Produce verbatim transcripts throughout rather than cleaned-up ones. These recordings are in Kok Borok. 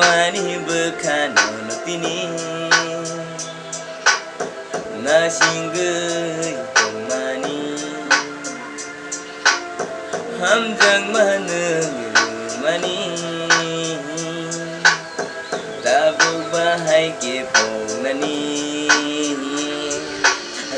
Ani bwkhano tini nasingwi tongmani, hamjakma nwng rwmani, tabuk bahai khe pongnani.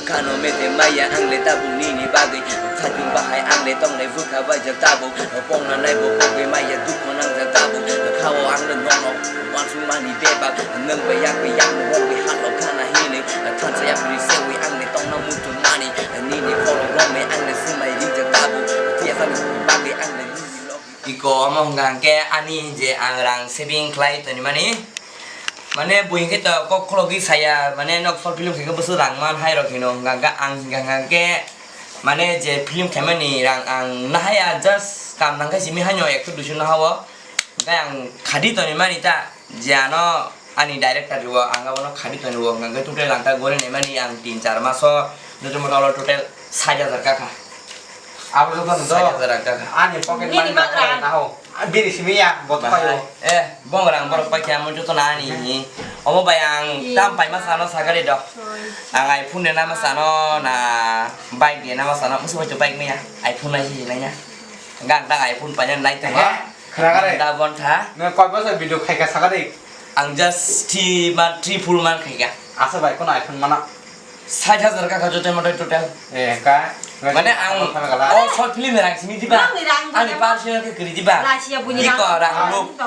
Khano mete maya ang le tabuk nini bagwi, khatung bahai ang le tongnai bwkha baijak tabuk, pongna nai bo pogwi maya dukho nangjak tabuk, khao ang le nono wansukmani bebak, nwng bai yak bai yak bo wngwi halo khana hinwi, thansa yapri sewi ang le tongna muchungmani, nini khorok romwi ang le swmai rijak tabuk, tiyasa bagwi ang le nini logi. Iko omo hwnkha hwnkhe ani je ang rang saving khlai tonimani. Mane buini khe to kok khulogwi saya, mane nok short film khe bwswk rang man hai rok hino, hwnkha hwnkhe ang hwnkha hwnkha khe mane je film khaimani rang ang nahaya, just kam nangkhe simi haino ekso duiso nahao, hwnkhe ang khadi tonimani ta je ano ani director rwo ang abono khadi tonio, hwnkha hwnkhe total ang ta gori naimani ang tin char maso joto moto total sait hajar kakha. Abo joto no do. Sait hajar ang kakha. Ani pocket money na kha na ho. Bini simi ya, bot payo. Eh, bong rang borok paikha mo joto na ani hi. Omo bai ang tam paima sano sagari do. Ang iPhone de nama sano na bike de nama sano, musu bai bike maya. iPhone na hi nanya. Gang tang iPhone paina nai tama. Khna gare. Da bon tha. Na koi bosor video khaika sagari. Ang just three month, three, four month khaika. Asa bai kono iPhone mana? Sait hajar kakha joto moto total. Eh, ka? Mane ang o short film rang simi diba? Ani personal khe kri diba? Iko rang nuk.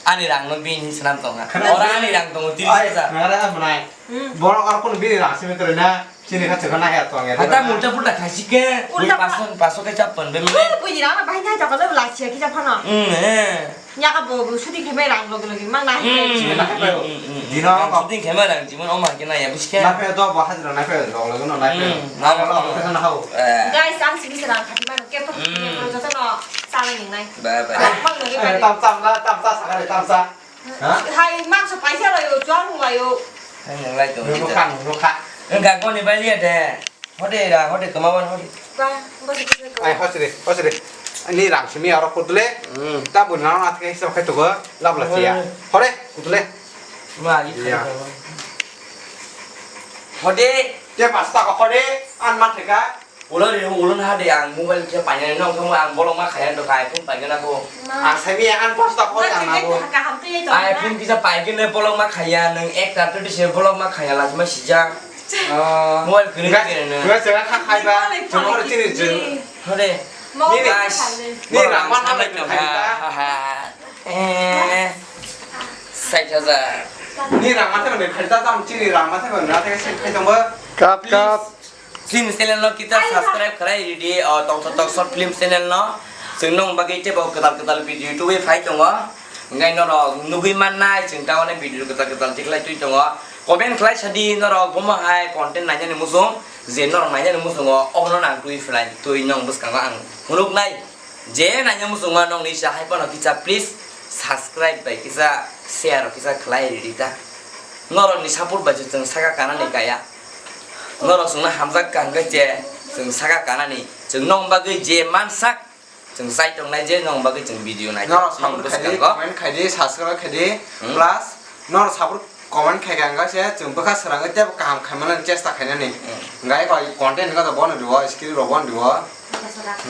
Ani rang nuk bini swnam tongha. Ora ani rang tongo tiris hajar. Nara manai. Borok ar kono bini rang simi kri na. Chini kha chikha na ya tong ya. Hata multa pulta khaisi khe. Paso paso khe chapon be mane. Bini rang bahai na jaga lo lachi ya kisa phano. Hmm, eh. Nyaka bo, bo shooting khe mai rang logi logi mang na. Hmm, hmm, hmm, hmm, hmm. Dino ang ko. Shooting khe mai rang jimon oma khe na ya buske. Na pe do bo hajra na pe do logi no na pe. Hmm, na pe. Guys, ang sini serang khati mano ke to. Joto no sala ning nai. Ba ba. Mang logi. Tam tam na tam sa sakare tam sa. Hai mang so paisa lo yo, chuang lo yo. Hai nang lai to. Nukha nukha. Enggak ko ni bai liya de. Hode ra, hode kemawan hode. Ba, ba sih. Ai hosre, hosre. Ni rang simi aro kudle. Hmm. Ta bu nang at ke so khe to go, lab la sia. Hore, kudle. Ma, iya. Hode. Te pasta ko hode, an ma theka. Ulo ri ulo na hade ang mobile khe paina no kamo ang bolong ma khaya to kai phone paina ko. Ang sami an pasta ko ang na bo. Kaham to ye to. Ai phone kisa paigin ne bolong ma khaya nang ek ta to se bolong ma khaya la ma sija. Oh. Mobile kiri kiri ne. Gua jaga kha khai ba. Jumor chini jing. Hore. Ni ni. Ni rang ma na ba khai ba. Ha ha. Eh. Sait hajar. Ni rang ma ta ne khai ta tam chini rang ma ta na ta se khai tong ba. Kap kap. Chini channel no kita subscribe khlai ridi, o tongthok tok short film channel no. Chwng nong bagwi tebo kwtal kwtal video tubui phai tongo. Hwnkhai norok nugui mannai chwng ta onek video kwtal kwtal tikhlai twi tongo. Comment khlai sadi norok bomo hai content nainani muchung, je norok nainani muchungo obono nang twi phlai twi nong bwskango ang phunuknai. Je nainani muchungo nongni sa hai phano kisa please subscribe bai kisa share kisa khlai ridi ta. Norokni support bai se chwng saka kanani kaya. Norok chwngno hamjak kha hwnkhe je chwng saka kanani. Chwng nong bagwi je mansak, chwng chai tongnai je nong bagwi chwng video nai. Norok support khai di, comment khai di, subscribe khai di, plus norok support comment khai kha hwnkhe se chwng bwkha swrangwi teibo kaham khai manani chesta khainani. Hwnkhe koi content wngkha bono rio, skill rok bono rio.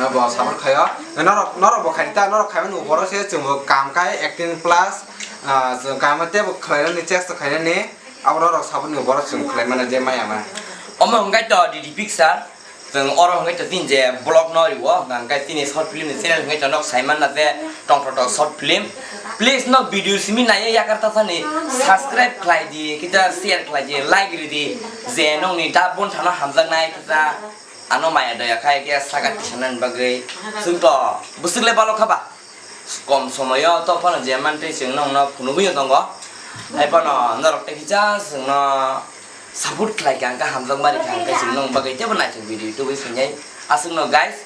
No bo support khaio. Norok, norok bo khai di ta, norok khai mani upor se chwng bo kaham khai acting plus, ah, chwng kaham teibo khlainani chesta khainani. Abo norok saboni borok chwng khlai mano je maya ma. Omo hwnkhe to D D Picture, chwng oro hwnkhe to tini je vlog no rio, hwnkhe tini short film ni channel hwnkhe to nok sai manna je tongthok tok short film. Please nok video simi naiya yakar ta thani subscribe khlai di, kita share khlai di, like ri di, je nokni da bon thano hamjaknai kita ano maya doya khai khe saka tisanani bagwi. Chwng to bwswk le balo kha ba. Kom somoyo to phano je mantwi chwng nongno phunugwi tongo. Hai phano norok tei kisa chwngno support khlai kha, hwnkhe hamjak mari kha, hwnkhe chwng nong bagwi teibo naithok video tubui phinai. Aswkno guys,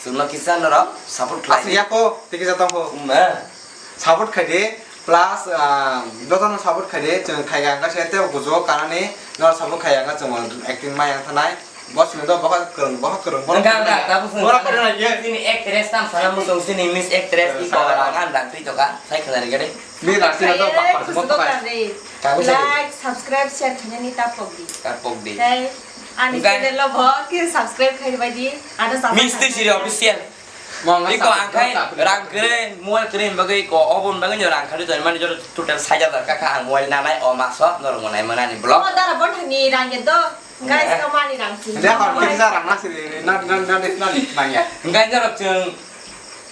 chwngno kisa norok support khlai. Aswk yako tei kisa tongkho. Wngma. Support khai di, plus, ah, jotono support khai di, chwng khai kha, hwnkhe se teibo kuchugo kanani, norok support khai kha, hwnkhe chwng acting ma yang thanai. Boss ni do boha kwrwng, boha kwrwng, boha Wngkha, wngkha, kwrwng. Tabuk wngkha. Boha kwrwng lagi. Chini actress tam sana musung, chini Miss Actress, Eh, i sana. Kora ang dan twi toka, sai khna rigade. Ni rati na do Khaiye bakar kusu mo toka. Dokar ni. Tabuk sai. Like, subscribe, share khainani tapok di. Tapok di. Tei ani Wngkha. Channel lo bo khe subscribe khai bai di. Ano subscribe Miss Twi Siri Official. Mong Iko ang khai rang kwrwi, mobile kwrwi bagwi ko, obon bagwi no rang khari tonmani jora total sait hajar kha kha ang mobile nanai o maso norok monai manani vlog. O dara bothani rang ya do, guys, Eh. Kamani rang si. Dia hor kisa rang nasi ni, na, na, na, na, na, nangya. Hingkai norok chwng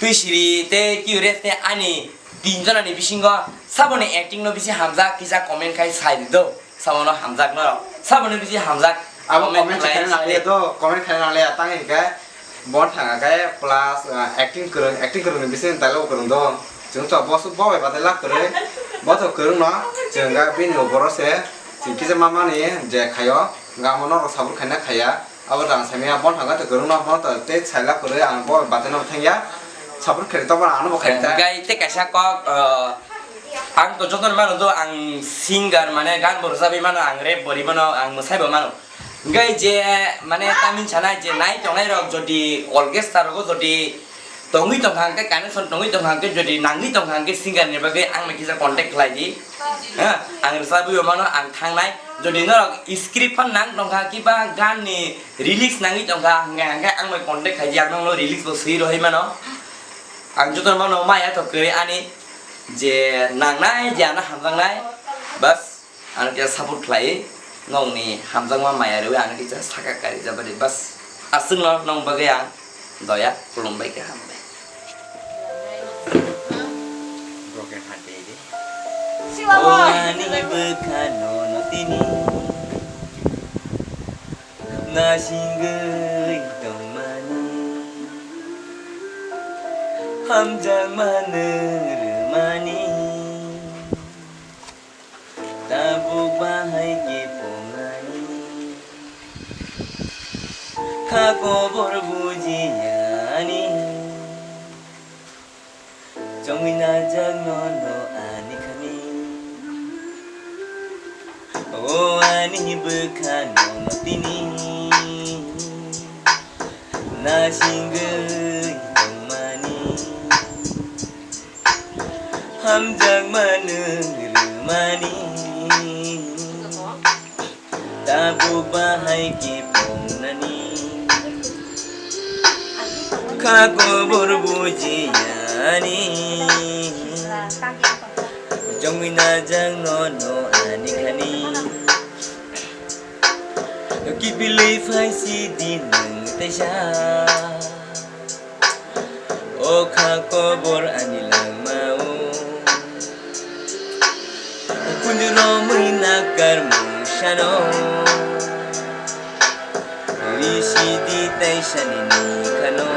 Twi Siri tei Curious tei ani tin jonani bisingo saboni acting no bisi hamjak kisa comment khai sai di do. Sabono hamjak norok. Sabono bisi hamjak. Abo comment comment khlai khaina nang le sai. Do, comment khaina nang le, tang hingke bon thanga khe plus, ah, acting kwrwng, acting kwrwng ni bising dialogue kwrwng do. Chwng to boss bo bai badai lak kwrwi. Bo to kwrwng no, chwng ga bini boro se, chwng kisa mama ni je khayo, ga mo norok sabur khaina khaya. Abo rang samya bon thanga to kwrwng no, bo to tei sailak kwrwi ang bo badai no thangya. Sabur khairi to bo ano bo khairi ta. Gai tei kaisa kok, ah, Ang to jotono mano do, ang singer mane gan bo rwjagwi mano, ang rap bo ri mano, ang mwsai bo mano. Hingke je mane tamni sanai je nai tongnai rok jodi orchestra rogo jodi tongwi tongkha hingke connection tongwi tongkha hingke jodi nangwi tongkha hingke singer ni bagwi ang bai kisa contact khlai di. Ha, ang rwjagwi bo mano, ang thangnai. Jodi norok script phan nang tongkha kiba gan ni release nangwi tongkha hingke hingke ang bai contact khai di, ang nokno release bo swi rohoi mano. Ang jotono mano maya to kwrwi ani. Je nangnai, je ano hamjaknai, bas, ano kisa support khlai, nokni hamjakma maya rwi ano kisa saka kari jabari, bas, aswkno nong bagwi ang doya, khulumbai khe hambai. Broken heart baby. O ani bwkha nono tini. Nasingwi tongmani, hamjakma nwng rwmani, tabuk bahai khe phungnani, kha kobor bujiyani. Chongwi najak nono ani khani. O ani bwkha nono tini. Nasingwi tongmani. Hamjakma nwng rwmani. Tabuk bahai khe phungnani, kha kobor bujiyani. Chongwi najak nono ani khani. Kiphilwi phai sidi nwng teisa. O kha kobor ani langmao, kunju romwi nakar mungsano, risi di taisani ni khano.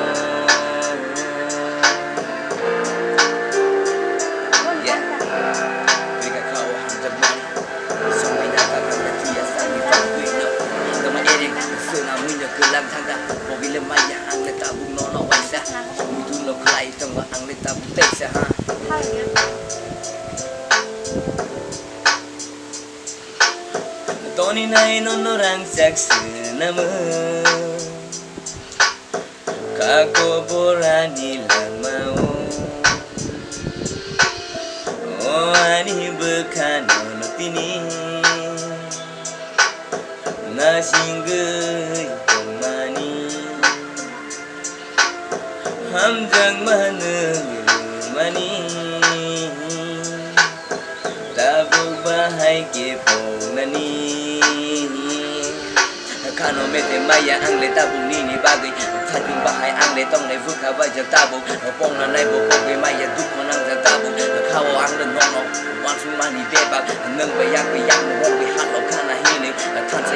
Yeah. Twi kha o hamjakmani, songwi nakar hamjakmani, sani tongwi no, tama ering, sona muino kwlang thangda, bogile maya. Ang le tabuk nono waisa, muitu no khlai tongo, ang le tabuk teisa ha. Toni nai nono rangchak swnamo, kha kobor ani langmao. O ani bwkha nono tini. Nasingwi tongmani, hamjakma nwng rwmani, tabuk bahai khe phungnani. Khano mete maya ang le tabuk nini bagwi, phatung bahai ang le tongnai bwkha baijak tabuk, pongna nai bo pogwi maya dukho nangjak tabuk, khao ang le nokno. Wansukmani bebak, nwng bai yak bai yakno wngwi halo khana hini. Thansa